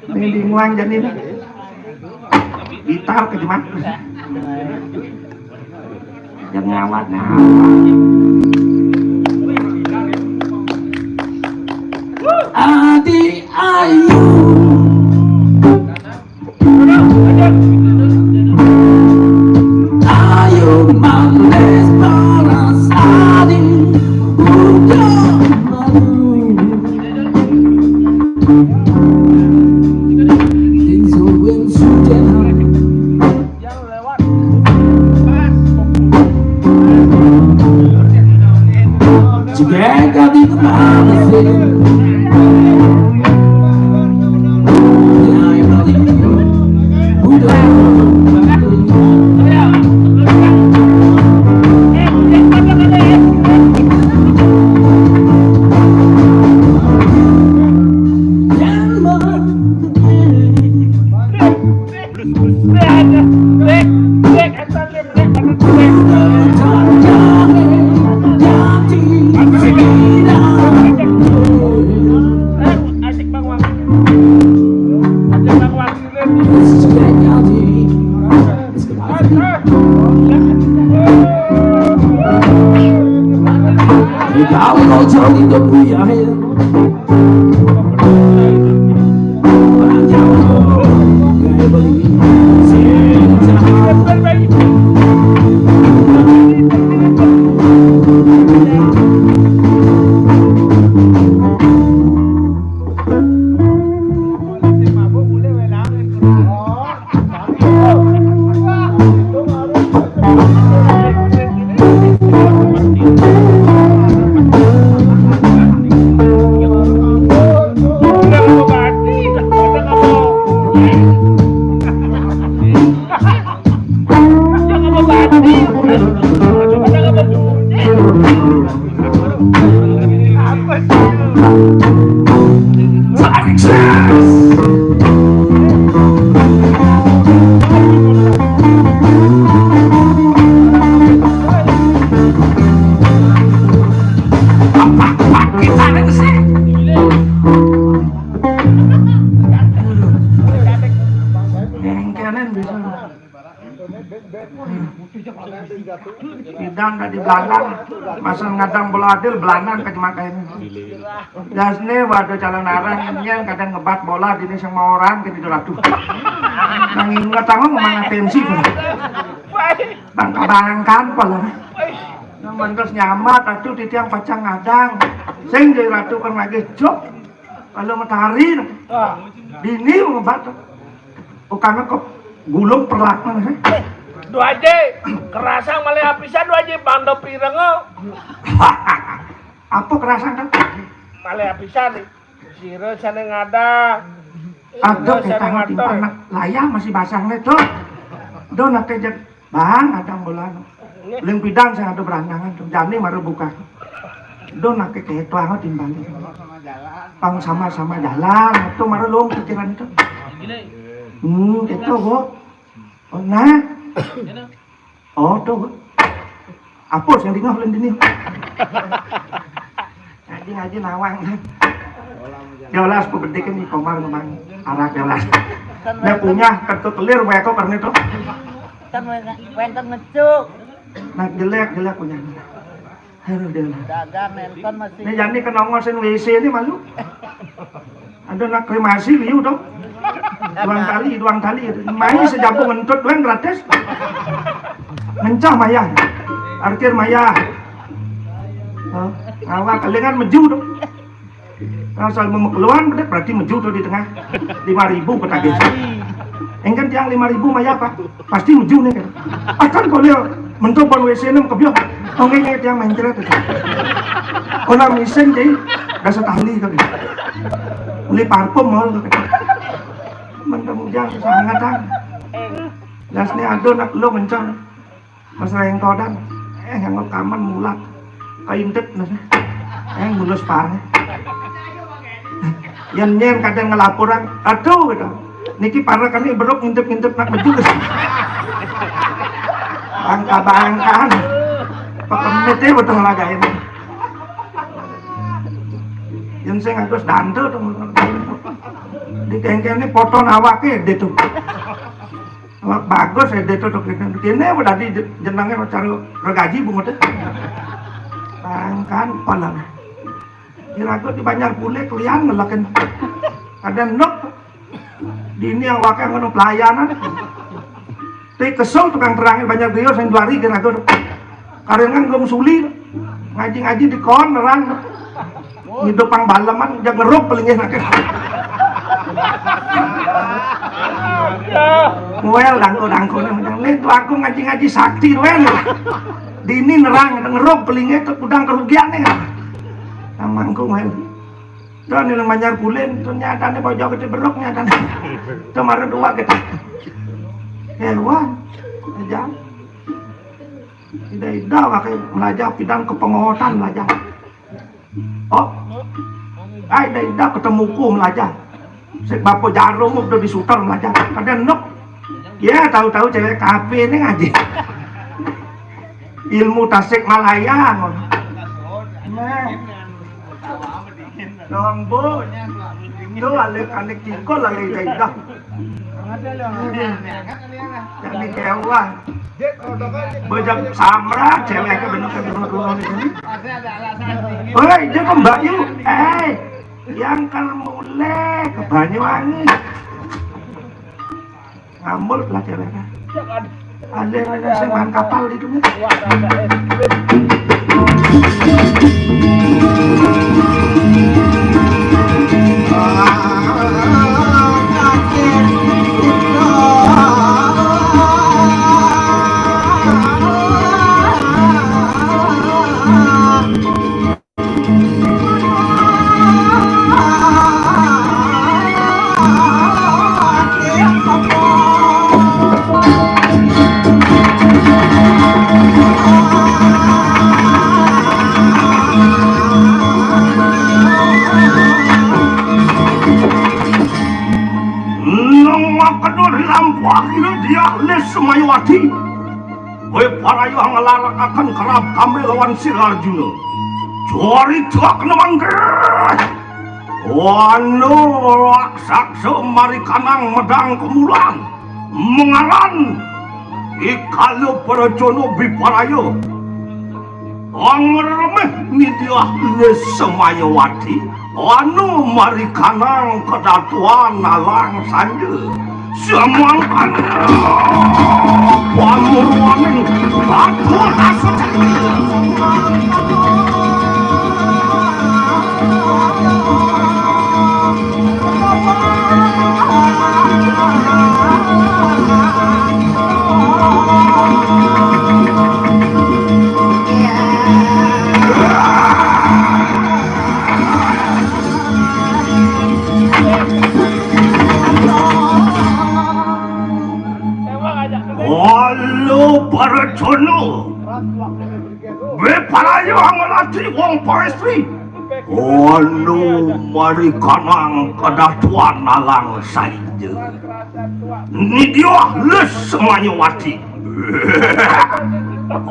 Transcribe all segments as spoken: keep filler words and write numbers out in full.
Ini di nguang jadi nih. Gitar ke jemak. Jangan ngawat nah. Adi Ayu. Ayu manis paras adi. Bukan malu. Insubin sujena. Jika kami kemana sih? Pidan tadi belandang, masa ngadang bola adil belandang ke jemaka ini. Jasne waduh calon arang nyen kadang ngebat bola dini sama orang ke di ratu. Nang inget aku ngomong atensi. Bangka-bangkan pala. Nang mantes nyamat atu titiang pacang ngadang. Sing jadi ratu kan lagi jok. Kalau matahari dini ngebat. Ukana kok gulung perlak mana sih? Duh aja, kerasa malah apisan duh aja banda pireng. Apa kerasa kan? Malah apisan nih. Sira sana ngada. Aduh, kita mau timpang nak layah masih basah nih tuh. Duh nak kejek bang ada bola. Ling pidan saya ada berandangan tuh. Jani maru buka. Duh nak kekeh tuh amat timbang. Pang sama-sama jalan, itu maru lom pikiran itu. Hmm, itu kok. Oh, nah. Oh, tuh. Apa sing dingah ulun dini? Ngaji-ngaji nawang. Ya Allah, sepuh bedik ini Komar memang arak ya Allah. Dia punya kertu kelir wae kok karena itu. Kan wenten ngecuk. Nah, jelek, jelek punya. Aduh, dia. Dagang nonton masih. Ini jadi kenongo sing W C ini malu. Ada nak kremasi liu dong. Duang tali, duang tali. Mai sejabung entut duang gratis. Mencah mayah. Parkir mayah. Hah? Awak kelingan meju dong. Asal mau keluar berarti meju tuh di tengah. Lima ribu petagih. Engkan tiang lima ribu mayah apa? Pasti meju nih kan. Akan kau lihat mentok ban W C enam kebiok. Oke, tiang main cerita tuh. Orang miseng jadi dasar tahli kau. Beli parfum mau kau. Mentang ujang sangat ah. Gas nih aduh nak lu mencong. Mas rengkodan. Eh yang kaman mulat. Kaintet nah. Eh mulus parah. Yang nyen kadang ngelaporan. Aduh gitu. Niki para kami beruk ngintip-ngintip nak beju. Bangka-bangkaan. Pekemit ya betul lagain. Yang saya ngatus dante tuh. Di kengkene poton awake Ede to. Awak bagus Ede to, to kene. Kene apa tadi je-, jenenge cara regaji bungut e. Bangkan palang. Kira-kira di Banjar Pule kalian ngelaken. Ada nok. Dini awake ngono pelayanan. Te kesel tukang terangin banyak dia sing dua hari kira-kira. Karengan gong suli. Ngaji-ngaji di kon nerang. Ngidupang baleman, jag ngeruk pelinggih nake. Well, dangko-dangko nih, macam, "Nih, tuh aku ngaji-ngaji sakti, well." Dini nerang, ngeruk pelinggih, tuh udang kerugian nih. Namangku, well. Tuh, nih, Banjar Pule, tuh nyatane bojok gede beruk nyatane. Tuh, marah dua kita. Hewan, aja. Ida-ida pakai melajah pidang kepengotan melajah. Oh. Ai ida-ida ketemuku melajah. Sik bapo jarum udah disuter melajah. Kadang nok. Ya, tahu-tahu cewek kafe ini ngaji. Ilmu Tasik Malaya. Nah. Dong, Bu. Itu lali kanik kikul lali ida-ida. Jadi kewah. Bojok samrat, cewek ke bener ke dulu-dulu nih. Oi, dia ke Mbak Yu. Eh, yang kan mulai ke Banyuwangi. Ngambul lah cewek kan. Ada, ada sing main kapal di dunia. Nang makedul dilampah ira dia les semayawati. Kowe parayuh nglarakaken kerab kami lawan Sira Arjuna. Carita kena mangke. Wanu raksasa marikanang medang kemulan. Mengaran Ikala Pracana Biparaya. Angremeh nidiah les semayawati. Anu marikanang kedatuan alang sanja. Samangkana pamuruaning batur asucak. Halo, para jono. Beparayo ngelatih wong pawestri. Ono marikanang kedatuan alang sainja. Nidya les semayawati.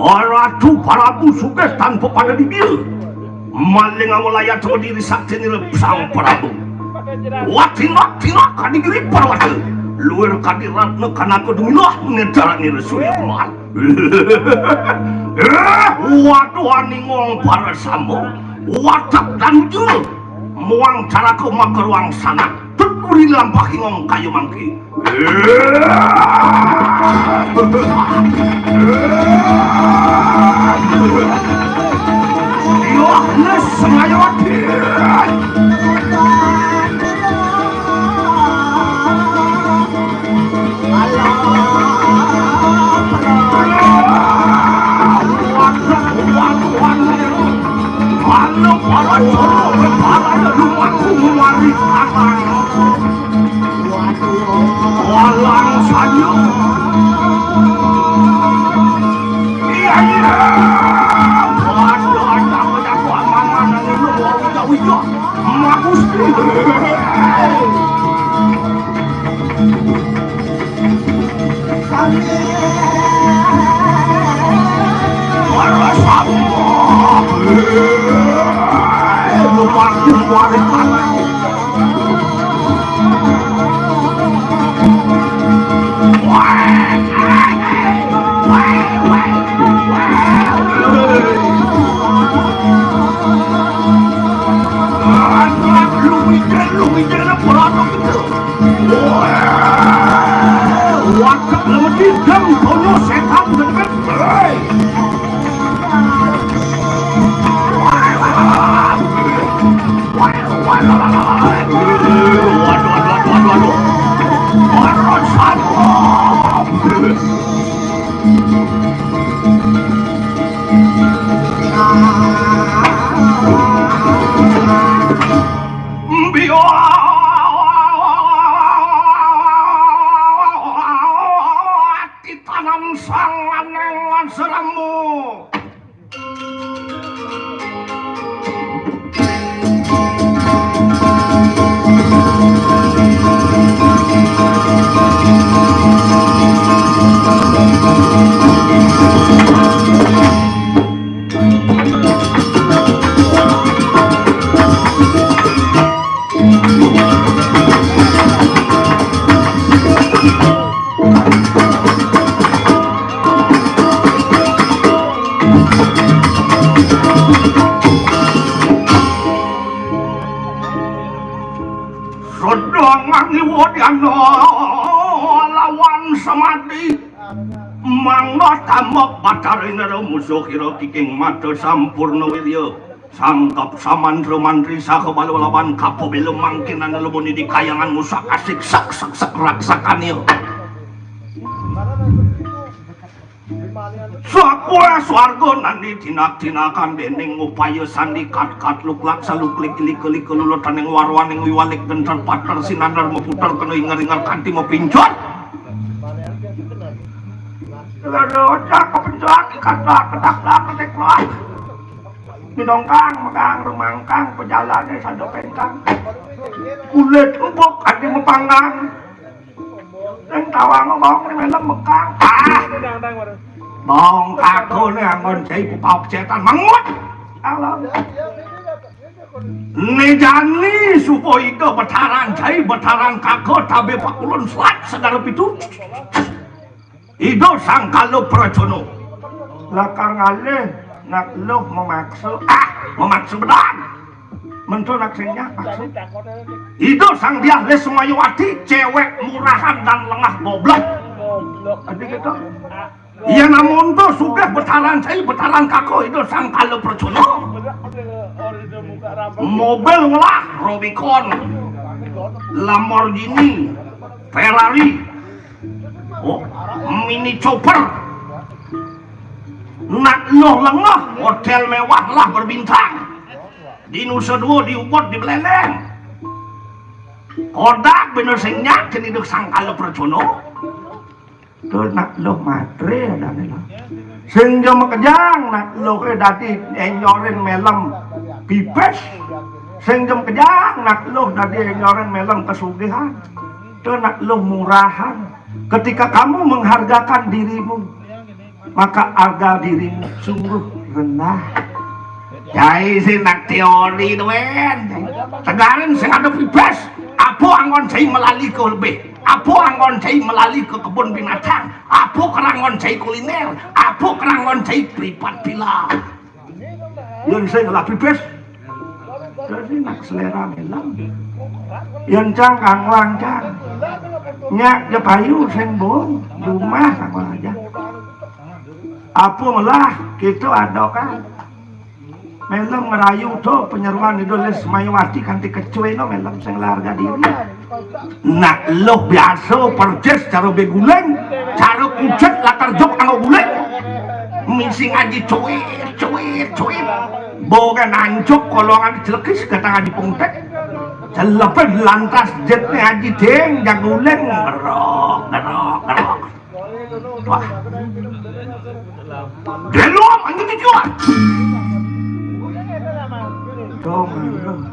Ratu Prabu sugih tanpa pada dibiya. Maling awalayat diri sakti nira Sang Prabu. Watinat tinat kadi giri parwata. Luwir kadi ratna kanaka dumilah nedarani Surya Keluar. Eh, waduh aningong para sambung. Watak dan ujung. Muang caraka makaruang sanak. Tekuri lampah ingong kayu mangki. Yohanes Sengayawati. Walang saja. Iya, iya. Waduh, ada apa, ada apa, mama nang ini mau wija-wija. Magus. Para sambung. Lumaku warisan. Mikir lu, mikir lu, ora ono gitu. Wah, wadah lemah didem, donya setan, deket. Hei. Waduh, waduh, waduh, waduh, waduh. Waduh, salah. Mbiyo ati tanam sang lanengan seremu. Sedangan iwa diana lawan samadi. Mangga tambak Batara Indra musuh kira kiking mata sampurna wirya. Sangkep samantra mantri saha bala lawan kapabela mangkin ana lebuni di kayangan musak asik sak sak sak raksakanya. Sakura swarga nandi tinak-tinakan dening upaya sandi kat-kat luklak saluklik lika-lika lulutaning warwaning wiwalik genter pater sinandar maputer kena inger-inger kanti mapincut. Lada ojak kepencak katak ketak ketik keluar. Minongkang megang rumangkang pejalane sada pengkang. Kulit empuk adi mepanggang. Ning tawang bawang ni melem mekang. Ah, bawang kaku ni anggon cai pepau cetan mangut. Alam. Ni jani supo ida betaran cai betaran kaku tabe pakulun selat segara pitu. Ida sangkala pracana. Lakar ngalih nak luh memaksa. Ah, memaksa bedan. Mentu nak sing nyak maksa. Ida sang diah le semayawati cewek murahan dan lengah goblok. Adi gitu. Iya namun tu sugih betaran cai betaran kaku ida sangkala pracana. Mobil ngelah Rubicon, Lamborghini, Ferrari, oh, Mini Cooper. Nak luh lengah, hotel mewah lah berbintang. Di Nusa Dua, di Ubud, di Beleleng. Kodak bener sing nyak kene duk sangkala pracana. Tu nak luh matre adane lah. Sing ja makejang nak luh eh dadi enjorin melem pipis. Sing ja makejang nak luh dadi enjorin melem kesugihan. Tu nak luh murahan. Ketika kamu menghargakan dirimu, maka harga dirimu sungguh rendah. Jai sing nak teori tu kan. Tegarin sing ada pipis. Apa anggon cai melali ke lebih? Apa anggon cai melali ke kebun binatang? Apa kerangon cai kuliner? Apa kerangon cai pripat pila? Yun sing lah pipis. Dadi nak selera melem. Yun cang kang wang cang. Nyak ja payu sing bung. Rumah sama aja. Apa melah kita ada kan? Melem ngerayu tu penyeruan Ida Lesmayawati kanti kecuai no melem sing larga diri. Nak luh biasa persis cara beguling, cara kucet latar jok anggo guling. Misi ngaji cuit, cuit, cuit. Boga nancuk kolongan celekis kata ngaji pungtek. Celepet lantas jetne ngaji ding jaguling. Gerok, gerok, gerok. Wah. Delom anjing tujuan. Dong, dong.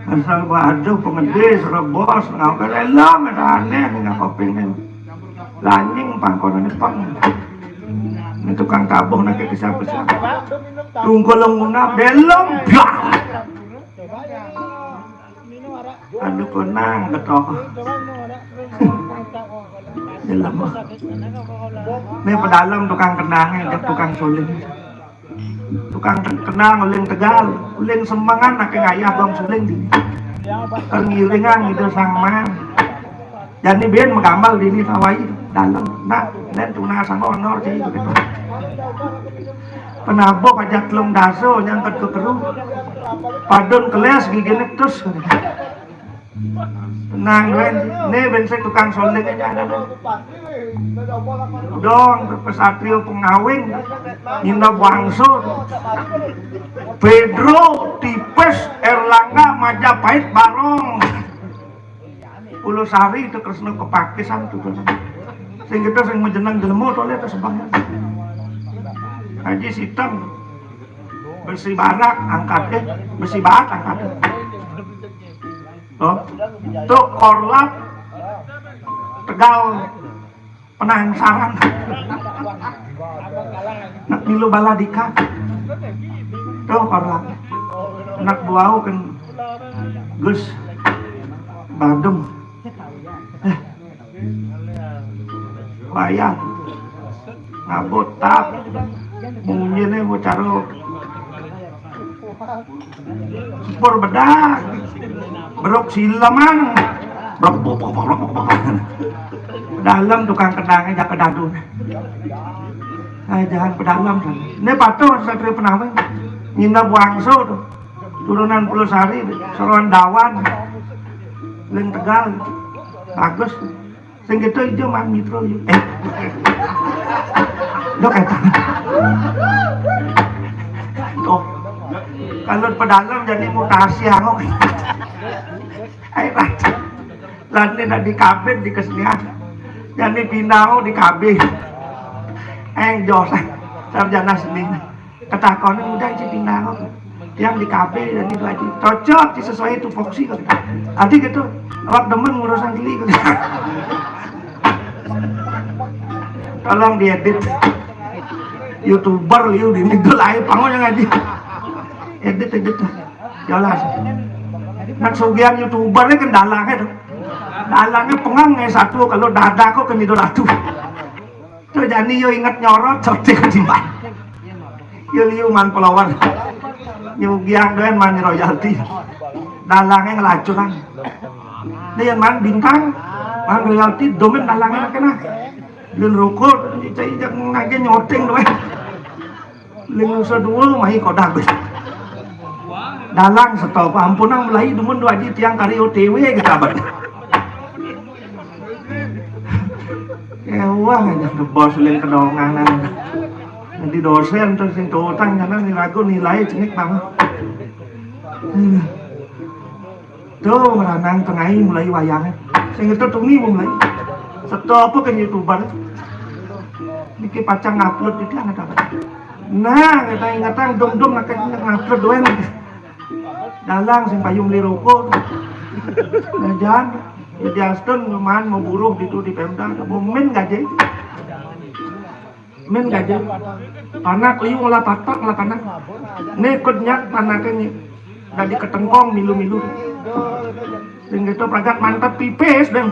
Asal waduh pengedis rebos ngapa delom aneh ngapa pengen. Lanying pangkonan pang. Ini tukang tabuh nak ke siapa-siapa. Tungkol nguna delom biar. Anu konang betok. Dalam. Ini pedalem tukang kenangnya, tukang suling. Tukang kenang uling Tegal, uling Semengan, ake ngayah bang suling di. Kan ngiringan gitu sang man. Jani bin magambel dini sawai dalem. Nah, nen tuna sama honor cai gitu. Penabuh aja telung dasa nyangkut ke keru. Padun keles gigine terus. Tenang, Wen. Nih, ben sing tukang soling aja ada, Wen. Dong, pesatrio pengawin. Nginep wangsul. Pedro, Tipes, Erlangga, Majapahit, Barong. Pulau Sari itu Kresna kepakisan tuh, Wen. Sing kita sing majeneng jelema to le, sebangnya. Haji Siteng. Besi barak angkat, eh, besi barat angkat. Tuh, tuh korlap Tegal penangsaran. Nak milu baladika. Tuh korlap. Nak buau kan Gus Badung. Eh, Bayar. Ngabut tap. Munyi nih mau caro. Sepur bedak. Beruk sileman. Blok, blok, blok, blok, blok, blok. Dalam tukang kendangnya jak kedadun. Eh, jangan pedalam kan. Ini patuh satria penawin. Nginep wangsul tuh. Turunan Pulau Sari, Seroan Dawan. Ling Tegal. Bagus. Sing gitu ijo man mitro yuk. Eh. Dok eta. Oh. Kalau pedalam jadi mutasi angok. Ayo lah. Lan ini di kabin di kesenian. Jadi pindah di kabin. Eh, jos. Sarjana seni. Ketakonan udah aja pindah kok. Yang di K B dan itu aja. Cocok sih sesuai itu foksi kok. Nanti gitu. Awak demen ngurusan geli kok. Tolong diedit. YouTuber liu di middle aja panggung yang ngaji. Edit edit. Jelas. Nak sugihan YouTuber ini kendalanya tuh. Dalangnya pengang ya satu kalau dada kok ke middle ratu. Tuh jani yo inget nyorot sotik timbang. Yo liu man follower. Nyugiang doyan man royalti. Dalangnya ngelacuran. Dia man bintang, man royalti domen dalangnya kena. Lin rokok, cai jak ngage nyoting doyan. Lin nusa dua mai kodak. Dalang setop ampunang mulai dumun dua aji tiang kari O T W kita abad. Ewah aja bos lin kedonganan. Jadi dosen terus sing tutang karena ni ragu nilai cenik banget. Tuh ranang tengai mulai wayang. Sing itu tumi mulai. Setop apa ke YouTuber. Niki pacang upload itu yang ada. Nah, kita ingatan dom-dom nak ngupload doang. Dalang sing payu meli rokok. Nah, jangan. Jadi Aston man mau buruh gitu di Pemda. Mau men gaji. Men gaji. Panak liu ngolah patak ngolah panak. Nih ikut nyak panaknya nih. Dari ketengkong milu-milu. Sing gitu pragat mantep pipis deh.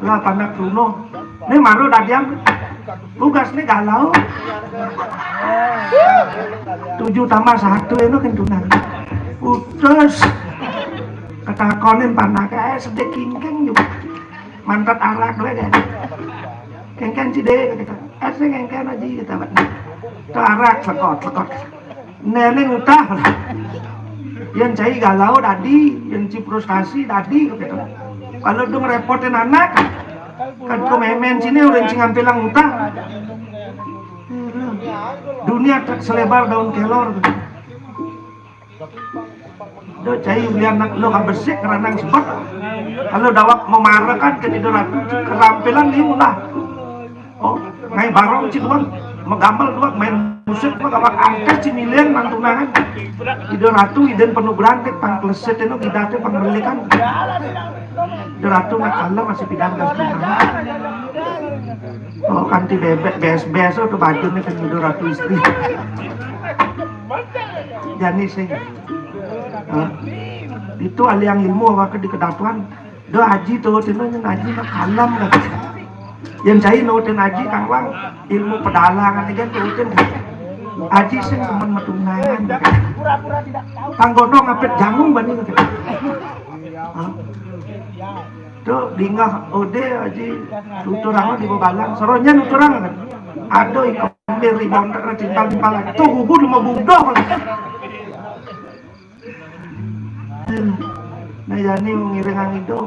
Lah panak runo. Nih maru dadiam. Tugas nih galau. Tujuh tambah satu itu kentunan. Putus. Ketakonin panak eh sedek kingkeng juga. Mantap arak lah kan. Kengken cide kita. Eh sing kengken aja kita buat. Itu arak sekot sekot. Neneng utah. Yang cai galau tadi, yang ci frustasi tadi gitu. Kalau dong repotin anak, kan kememen sini orang ci ngampilang utah. Dunia tak selebar daun kelor. Do cai ulian nak lo kabesik ranang sebab. Kalau dawak memarakan ke tidur ratu kerampilan ni ulah. Oh, ngai barong ci tuan, megamel tuan, main musik tuan, awak angkat ci milian nang tunangan. Ida ratu iden penuh berantik pang kleset eno gidate pang melikan. Ida ratu nak kalah masih pidang gas tunangan. Oh, kanti bebek bes-bes oh, tu baju ni kan ida ratu istri. Jani sing. Hah? Itu aliang ilmu awak di kedatuan. Do aji tuh tino nyen aji mah kalam kan. Yang cai nutin aji kawang ilmu pedalangan aja tuh tin. Aji sing demen metu undangan. Tanggono ngapit jangu bani. Hah? Tuh dingah ode aji tuturang di bebalang. Seronya nuturang kan. Aduh, iku mir ribon terus cintal-cintal. Tuh gugur mau budoh. Nah, yani ngiringang itu.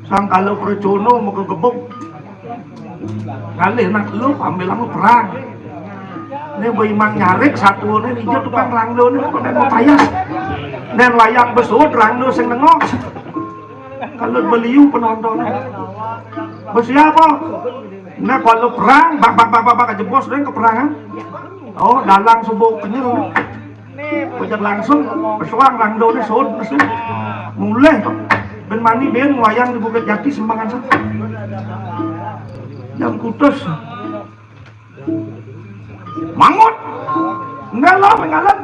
Sang kalau Pracono mau kegebuk. Ngalih nak lu ambil lamu perang. Ini boy mang nyarik satu ini, ijo tukang rangdo ini, kok mau payas. Dan wayang besut rangdo sing nengok. Kalau beliau penonton. Besiapa? Nah, kalau perang, bak, bak, bak, bak, bak, jebos, dan keperangan. Oh, dalang subuh kenyel. Bocah langsung pesuang rangdone sud mesti. Mulih kok. Ben mani ben wayang di Bukit Jati sembangan sa. Jam kutus. Mangut. Enggak lah, mengalet.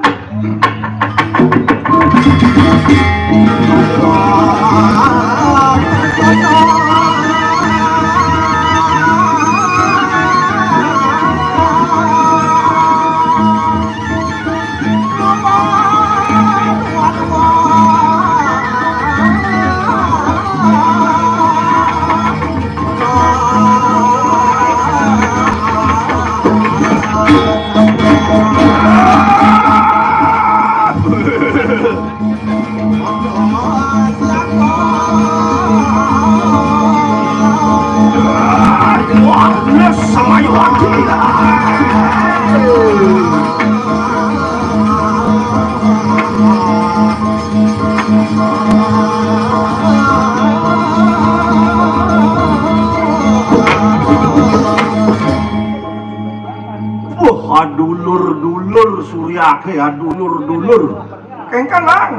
Wah, adulur-dulur, Suryake, adulur-dulur. Kengkang, Lang.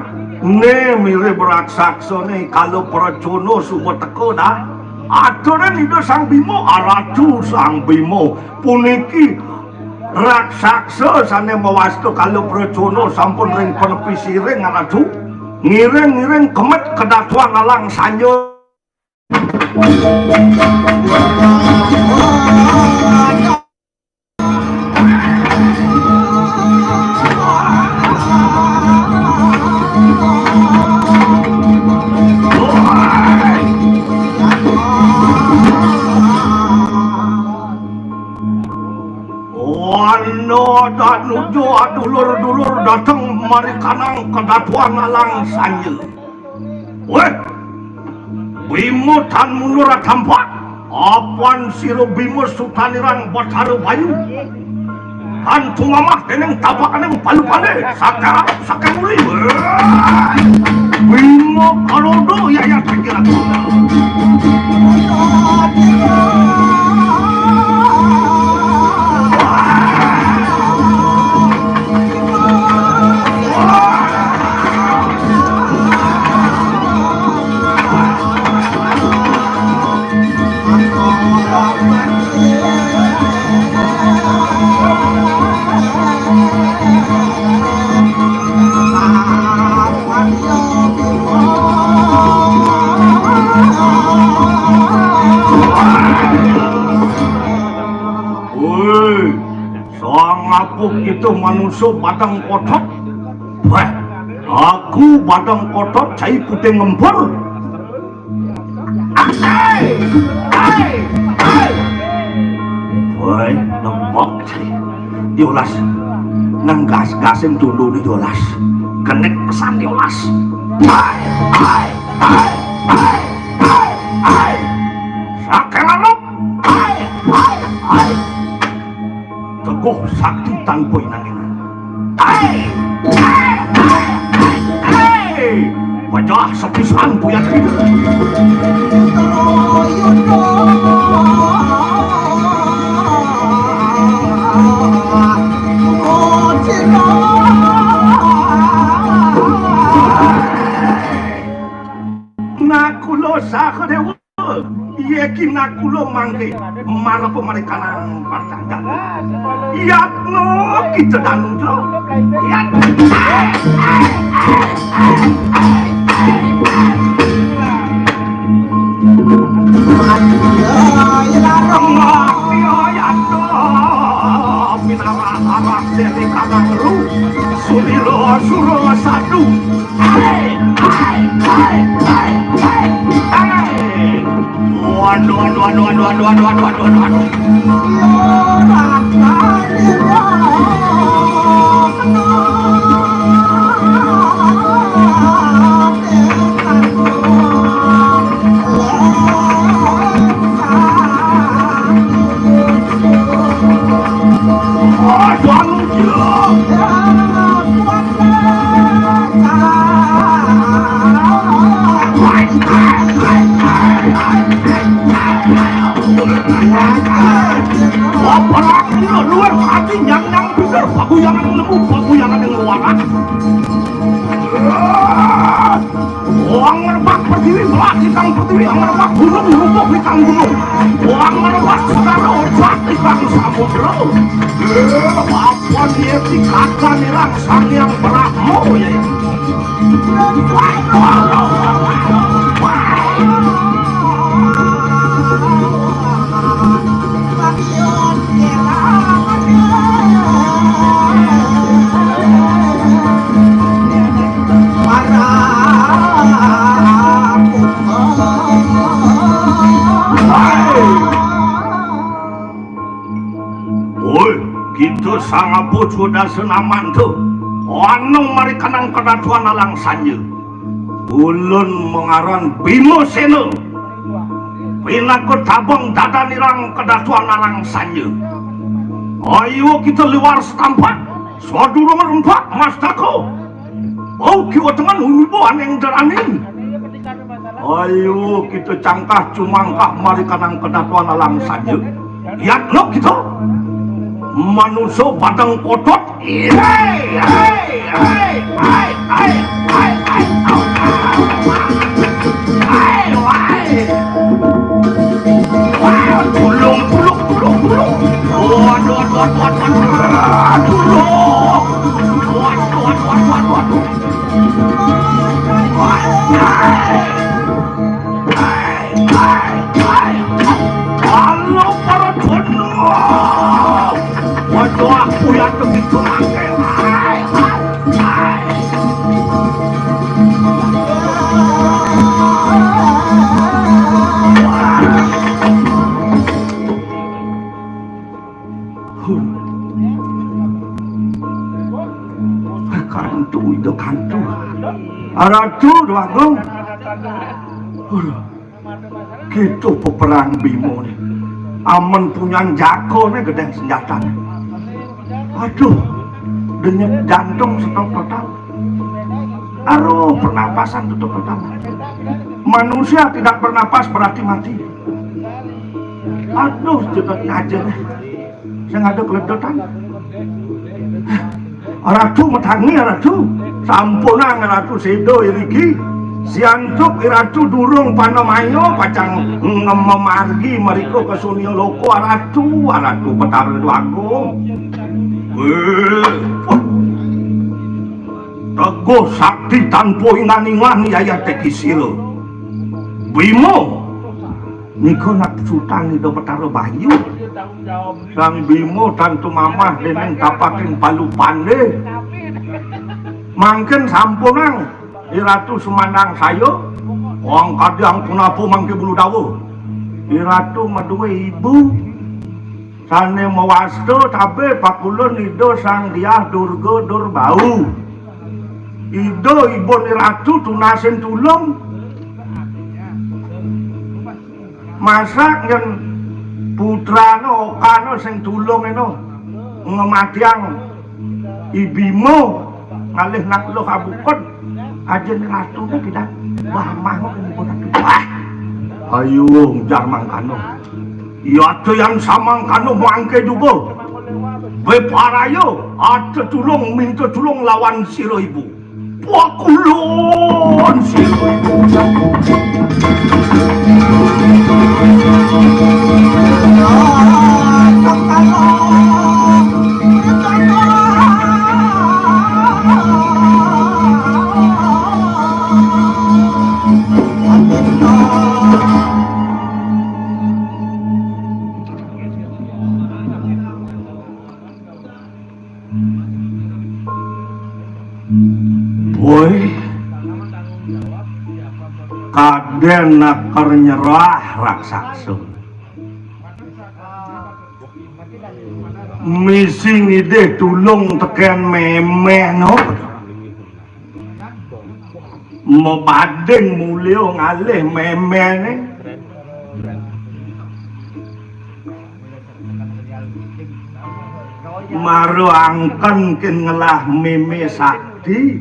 Ne mirip raksasa ne, kalau Pracono suba teka dah. Aturan Ida Sang Bima, aratu Sang Bima. Puniki raksasa sane mawasta kalau Pracono sampun ring panepi siring, aratu. Ngiring-ngiring kemet kedatuan Alang Sanja. Ana danuja adulur-dulur dateng marikanang kedatuan Alang Sanja. Weh, Bima tan mundur adampak, apan sira Bima sutanirang Batara Bayu. Tan tumamah dening tapakaning palupane, sakarep sakamuli. Weh, Bima karodo yayat pikiran. Woi, sang apuh kita manusia batang kotok. Wah, aku batang kotok cai putih ngempur. Ai, ai, ai. Woi, nembok cai. Diolas. Nang gas-gasin dulu nih diolas. Kenek pesan diolas. Ai, ai, ai, ai, ai, ai. Sakelarok. Ai, ai, ai. Teguh sakti tanpa inang-inang. Ai, ai, ai, ai, ai. Wajah sepisan buyat hidup. Nakula Sahadewa. Iya ki nakula mangke marapa marikanang Martanda. Yatna kita danuja. Yat- Wong ngerebak pertiwi, melati kang pertiwi, wong ngerebak gunung, rubuh kang gunung. Wong ngerebak segara, obat kang samudra. Apa dia dikata nirang sang yang Brahma, ya? Woi, kita sangabu sudah senaman tu. Anu mari kenang kedatuan alang sanja. Ulun mengaran Bima Sena. Pinaka tabang dadanirang kedatuan alang sanja. Ayo kita liwar setampat. Sadurung rempak mastaka. Bau kiwa tengen wimibo aning deraning. Ayo kita cangkah cumangkah mari kanang kedatuan alang sanja. Yatlok kita. Manusa badang kotot. Hai, hai, hai, hai, hai, hai, hai, au, au, au. Hai, hai. Wah, tulung, tulung, tulung, tulung. Waduh, waduh, waduh, waduh, waduh. Tulung. Waduh, waduh, waduh, waduh, waduh. Waduh. Hai, hai, hai, hai. Halo, para jono. Waduh, aku ya begitu mangke. Hai, hai, hai. Huh. Kantu, Ida, kantu. Ratu Déwa Agung. Aduh. Gitu peperang Bima né. Amen punyan jaka né gedéng senjatané. Aduh. Denyut jantung setok total. Aduh, pernapasan tutup total. Manusia tidak bernapas berarti mati. Aduh, cepet aja deh. Sing ada keledotan. Ratu metangi, Ratu. Sampunang Ratu séda iriki. Siantuk Ratu durung panamaya pacang ngememargi mriko ke Sunia Loko, Ratu, Ratu Betara Déwa Agung. Wéh, wah. Teguh sakti tanpa ingan-ingan yayat teki sira. Bima. Nika nak sutang Ida Betara Bayu. Sang Bima tantu mamah déning tapaking palupandé. Mangkin sampunang I Ratu sumandang saya. Wong kadang punapa mangké bulu dawa. I Ratu madué ibu. Sané mawasta tabé pakulun Ida Sang Diah Durga Durbau. Ida ibun I Ratu tunasin tulung. Masak yén putrana okana sing tulung eno ngematiang I Bima ngalih nak luh abukut. Ajin Ratuné pidan. Wah, mah kok ibu Ratu. Wah. Ayo, ujar mangkana. Iya ada yang samangkana mangké juga. Beparaya, ada tulung minta tulung lawan sira ibu. Pakulun sira ibu. Woi, kadén nakar nyerah raksasa. Misi ngidih tulung tekén méméh no. Mabading mulia ngalih méméné. Mara angken kén ngelah mémé sakti.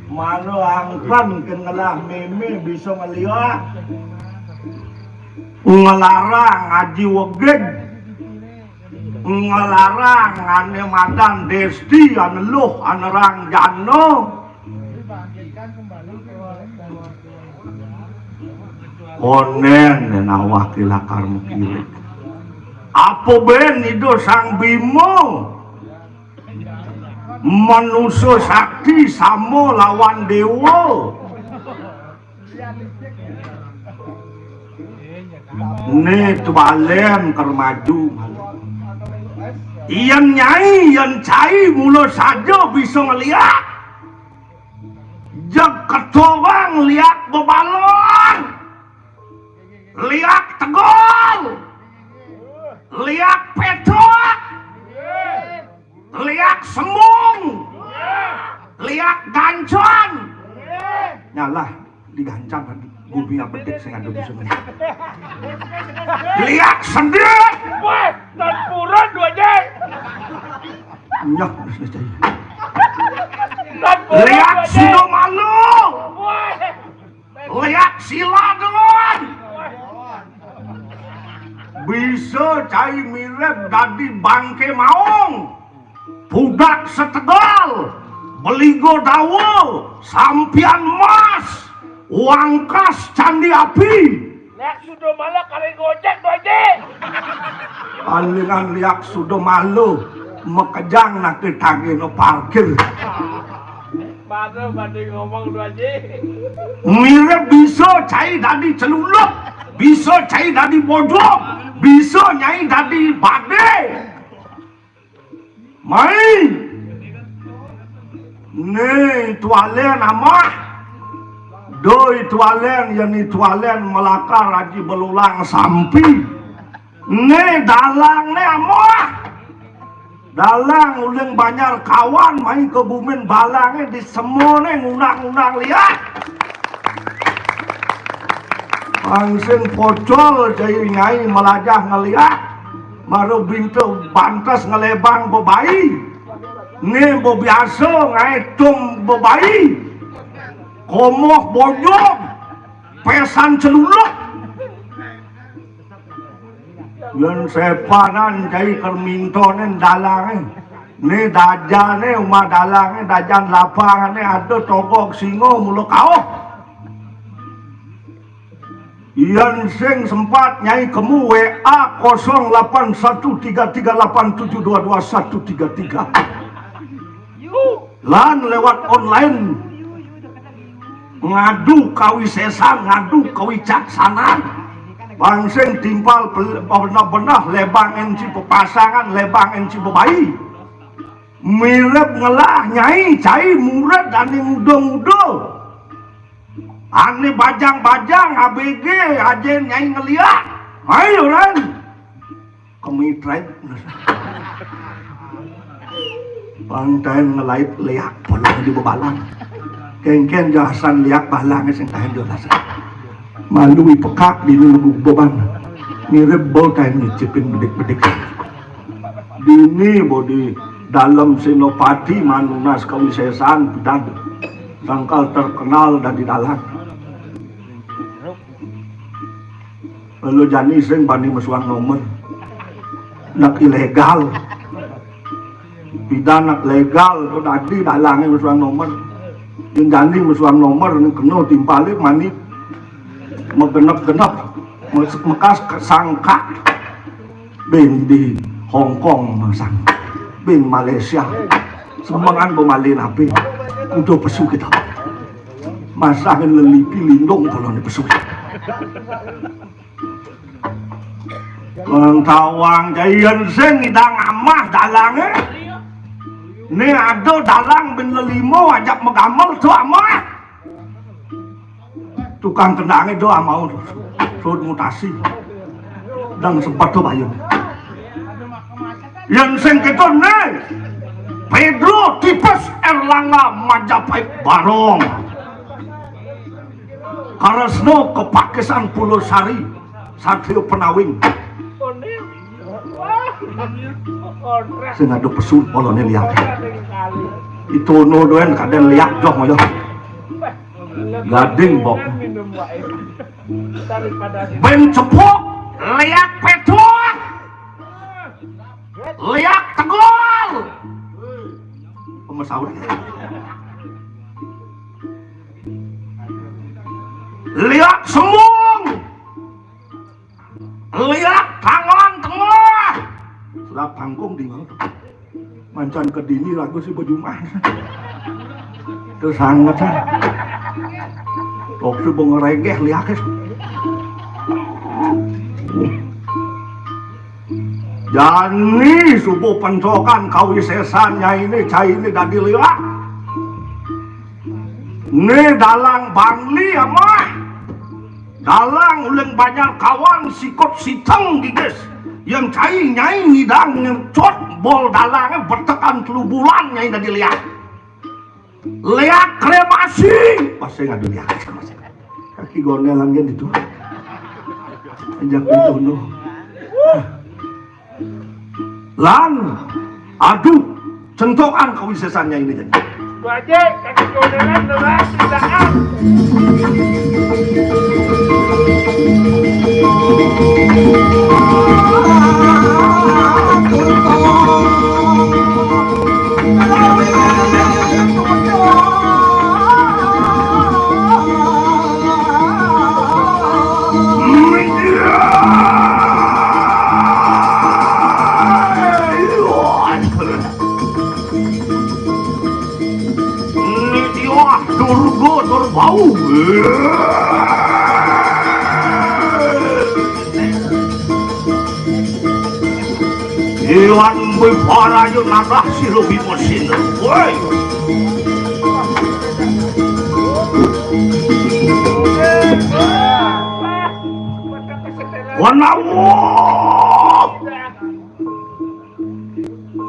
Mara angken kén ngelah mémé bisa ngeliak. Ngelarang aji wegig. Nglarang ané madan Desti, ané luh, ané rangjana. Kondén yén awak lakar makirik. Apa bén Ida Sang Bima manusa sakti sama lawan déwa? Né Tualén kar maju. Yén nyai, yén cai mula saja bisa ngeliak. Jeg ketobang liak bebalon, liak tegol, liak petok, liak sembung, liak gancon. Nyalah, digancang tadi. Gumi abedik sing ada bisa ngeliak. Liak sendit. Wah, tan purun dua jai. Nyah, bisa cai. Tan purun liak dua jai. Sudah malu. Wah. Liak sila doang. Bisa cai mirip dadi bangké maung. Pudak setegal, beligo dawa, sampian mas, wangkas candi api. Liak sudo malah kali gojek doji. Palingan liak sudo malu, makejang nake tagih no parkir. Baru banding ngomong doji. Mirip bisa cai dadi celuluk, bisa cai dadi bojong, bisa nyai dadi badé. Mai. Né Tualén amah. Doi Tualén, yén Tualén melakar aji belulang sampi. Né dalang né amah. Dalang uling Banjar Kawan mai ka bumin balangé di semoné ngundang-undang liak. Pang sing pocol cai nyai melajah ngeliak. Mara binta bantes ngelebang bebai. Né bebiasa ngaé tung bebai. Komoh bojong. Pesan celuluk. Yén sepanan cai kar mintonin dalangé. Né dajané umah dalangé, dajan lapangané ada togog singa mula kauh. Yén sing sempat nyai kemu W A kosong lapan satu tiga tiga lapan tujuh dua dua satu tiga tiga. Lan lewat online. Ngadu kawisésan, ngadu kawicaksanan. Pang sing timpal pel-, benah-benah lebang enci pepasangan, lebang enci bebai. Mirip ngelah nyai cai murid ané nguda-nguda. Ané bajang-bajang A B G ajén nyai ngeliak. Ayo, Ran. Kemitreng. Pang taén ngelait liak polong di bebalang. Kéngkén jasan liak balang sing taén jelasan. Malu i pekak di lubuk beban. Mirip bol taén ngicipin bedik-bedik. Dini bo di dalem Senopati manunas kawisésan pidan. Sangkal terkenal dadi dalang. Lalu jani sing bani mesuang nomor. Nak ilegal. Pidan nak legal, to dadi dalangé mesuang nomor. Yén jani mesuang nomor, né kena timpalé mani. Megenep-genep. Mes-, mekas kesangkak. Bin di Hong Kong masang. Bin Malaysia. Sembangan bo malin apin. Kuda pesu kita. Masangin lelipi lindung kalau ni pesu. Bang tawang jaian sing ngidang amah dalangé. Né ada dalang bin lelima ajak megamel to amah. Tukang kendangé do amau. Sud mutasi. Dang sempat to bayun. Yén sing kéto né. Pedro Tipes Erlangga Majapahit Barong. Karesna kepakisan Pulau Sari, Satria Penawing. Sing ada pesu poloné liak. Itono dogén kadén liak joh moyo. Gading bok. Bin cepuk liak petuk. Liak Tegol. Pemesawan. Liak Sembung. Liak Tanggalan Tengah. Sudah panggung di mana? Mancan ke dini lagu si Bejumah. Terus sangat, ah. Tok si bengeregeh liak, eh. Jani subuh pentokan kawisesan nyai ini, cai ini dadi liak. Ni dalang Bangli, amah. Dalang uleng Banjar Kawan, sikut siteng gigis. Yang cai nyai ngidang ngercot bol dalang betekan telu bulan nyai dadi liak. Liak kremasi. Pasti ngadu liak. Kaki gondelan kan itu. Ajak itu, no. Lan, aduh, centokan kawisesannya ini jadi. Baje, kaki jodoran, lelah, tindakan. Nitya Durga Durbau. Iwan Wiparayun Nadah Sira Bima Sindra. Woi. Wanawa.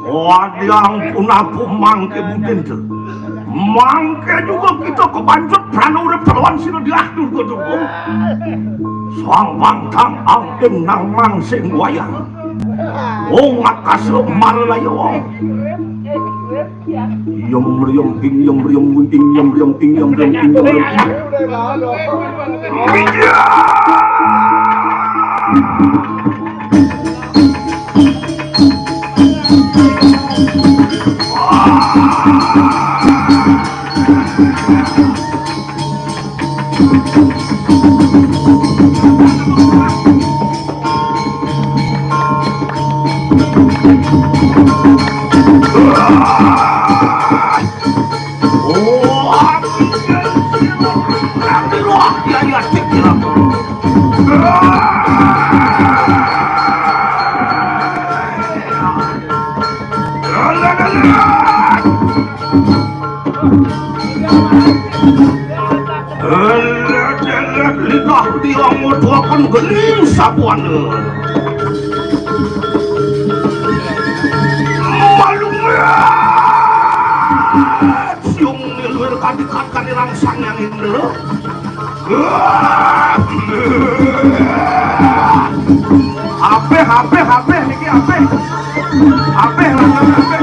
Wadiang punaku mangke budin tu. Mangke juga kita kebancut prana urip lawan sira diah durga durga. Sang pangkang angin nang mangsing wayang. Wong akasa marlaya wong. Yem mriyem bing yem mriyem bing yem mriyem bing yem mriyem bing yem mriyem bing. Elet-elet lidah tiang ngutuhaken geni sabuana. Malunget siung niluir kadikat kanirang Sang Hyang Indra. Apeh, apeh, apeh, niki apeh. Apeh, apeh, apeh.